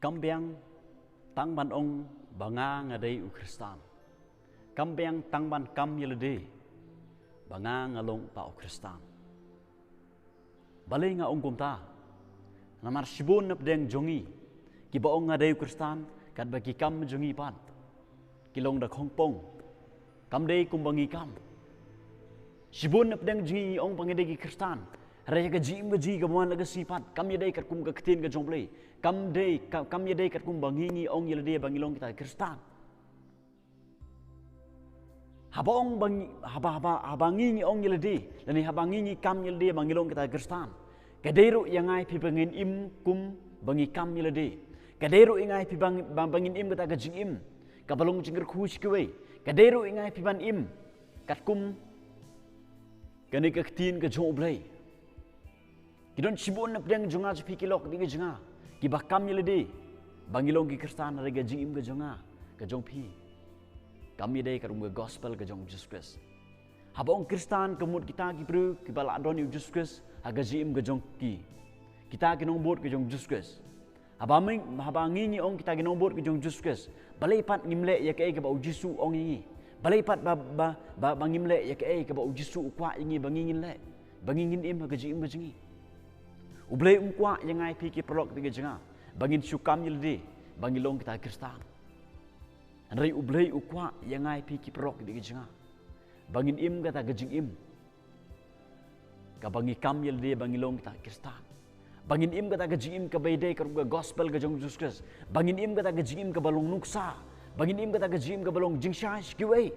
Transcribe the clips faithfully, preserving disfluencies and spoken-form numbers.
Kam biang tang ban ong ba nga nga dei u Khristan. Kam biang tang ban kam ïa lade ba nga nga long uta u Khristan. Balei nga ong kumta? Namar shibun na pdeng jong ngi kiba ong nga dei u Khristan, katba ki kam jong ngi pat ki long da khongpong. Kam dei kumba ngi kam. Shibun na pdeng jong ngi ong ba ngi dei ki Khristan, hynrei ka jingim ka jong ngi kaba wan la ka sngi pat kam ïadei katkum ka ktien ka jong U Blei. Kam dei ka, kam ïadei katkum ba ngi ngi ong ïa lade ba ngi long kita ki Khristan. Haba ong ba ngi, haba, haba, haba ngi ngi ong ïa lade, lane haba ngi ngi kam ïa lade ba ngi long kita ki Khristan, ka dei ruh ïa nga ïa phi ba ngin im kumba ngi kam ïa lade. Ka dei ruh ïa nga ïa phi ba, ba, ba ngin im kata ka jingim kaba long jingkyrkhu sha kiwei. Ka dei ruh ïa nga ïa phi ban im katkum kane ka ktien ka jong U Blei. Ki don shibun na pdeng jong nga jong phi ki paralok kiba ïeit jong nga, kiba kam ïa lade ba ngi long ki Khristan, hynrei ka jingim ka jong nga, ka jong phi, kam ïadei katkum ka gospel ka jong u Jisu Khrist. Haba ong Khristan ka mut kita ki briew kiba la don ïa u Jisu Khrist ha ka jingim ka jong ki. Kita ki nongbud ka jong u Jisu Khrist. Haba ngi, haba ngi ngi ong kita ki nongbud ka jong u Jisu Khrist, balei pat ngim leh ïa kaei kaba u Jisu u ong ïa ngi? Balei pat ba, ba, ba, ba ngim leh ïa kaei kaba u Jisu u kwah ïa ngi ba ngi ngin leh, ba ngi ngin im ha ka jingim ka jong ngi? U Blei um kwah ïa nga ïa phi ki paralok kiba ïeit jong nga ba ngin shu kam ïa lade ba ngi long kita ki Khristan. Hynrei U Blei u kwah ïa nga ïa phi ki paralok kiba ïeit jong nga ba ngin im kata ka jingim kaba ngi kam ïa lade ba ngi long kita ki Khristan. Ba ngin im kata ka jingim kaba ïadei katkum ka gospel ka jong u Jisu Khrist. Ba ngin im kata ka jingim kaba long nuksa. Ba ngin im kata ka jingim kaba long jingshai sha kiwei.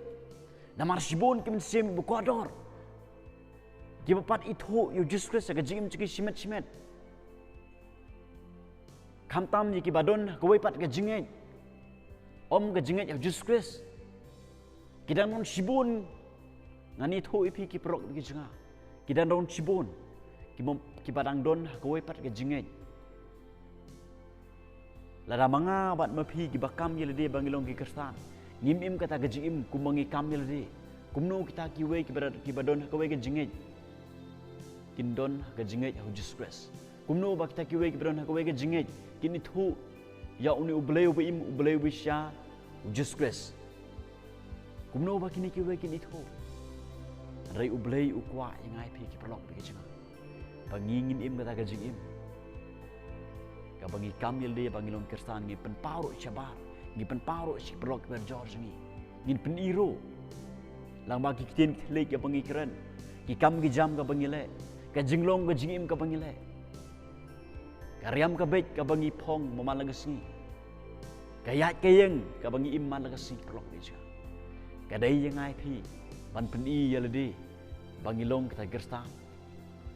Namar shibun ki mynsiem ba kordor, kiba pat ithuh ïa u Jisu Khrist ha ka jingim jong ki shimet shimet. Khamtam ïa kiba don ha kawei pat ka jingngeit, ym ka jingngeit ha u Jisu Khrist. Ki dang don shibun, ngan ïathuh ïa phi ki paralok kiba ïeit jong nga. Ki dang don shibun ki mom, kiba dang don ha kawei pat ka jingngeit. Lada ma nga bad ma phi kiba kam ïa lade ba ngi long ki Khristan ngim im kata ka jingim kumba ngi kam ïa lade, kumno kita kiwei kiba, kiba don ha kawei ka jingngeit kin don ha ka jingngeit ha u Jisu Khrist? Kumno ba kita kiwei kiba don ha kawei ka jingngeit kin ithuh ïa une U Blei uba im, U Blei uba shisha, u Jisu Khrist? Kumno ba kine kiwei kin ithuh? Hynrei U Blei u kwah ïa nga ïa phi ki paralok kiba ïeit jong nga ba ngi ngin im kata ka jingim kaba ngi kam ïa lade ba ngi long Khristan, ngi pynpaw ruh shabar, ngi pynpaw ruh sha ki paralok kiba jor jong ngi, ngin pyni ruh lyngba ki ktien ki thylliej kaba ngi kren, ki kam ki jam kaba ngi leh, ka jinglong ka jingim kaba ngi leh, ka riam ka beit kaba ngi phong man la ka sngi, ka ïaid ka ïeng kaba ngi im man la ka sngi, ki paralok kiba ïeit jong nga. Ka dei ïa nga ïa phi ban pyni ïa lade ba ngi long kita ki Khristan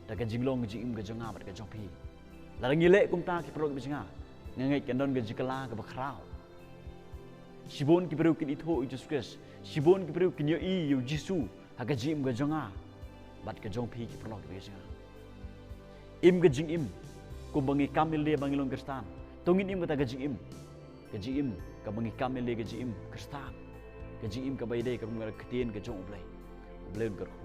da ka jinglong ka jingim ka jong nga bad ka jong phi. Lada ngi leh kumta ki paralok kiba ïeit jong nga, nga ngeit kan don ka jingkylla kaba khraw. Shibun ki briew kin ithuh ïa u Jisu Khrist. Shibun ki briew kin ïohi ïa u Jisu ha ka jingim ka jong nga bad ka jong phi ki paralok kiba ïeit jong nga. Im ka jingim kumba ngi kam ïa lade ba ngi long Khristan. To ngin im kata ka jingim, ka jingim kaba ngi kam ïa lade, ka jingim Khristan, ka jingim kaba ïadei katkum ka ktien ka jong U Blei. U Blei un kyrkhu.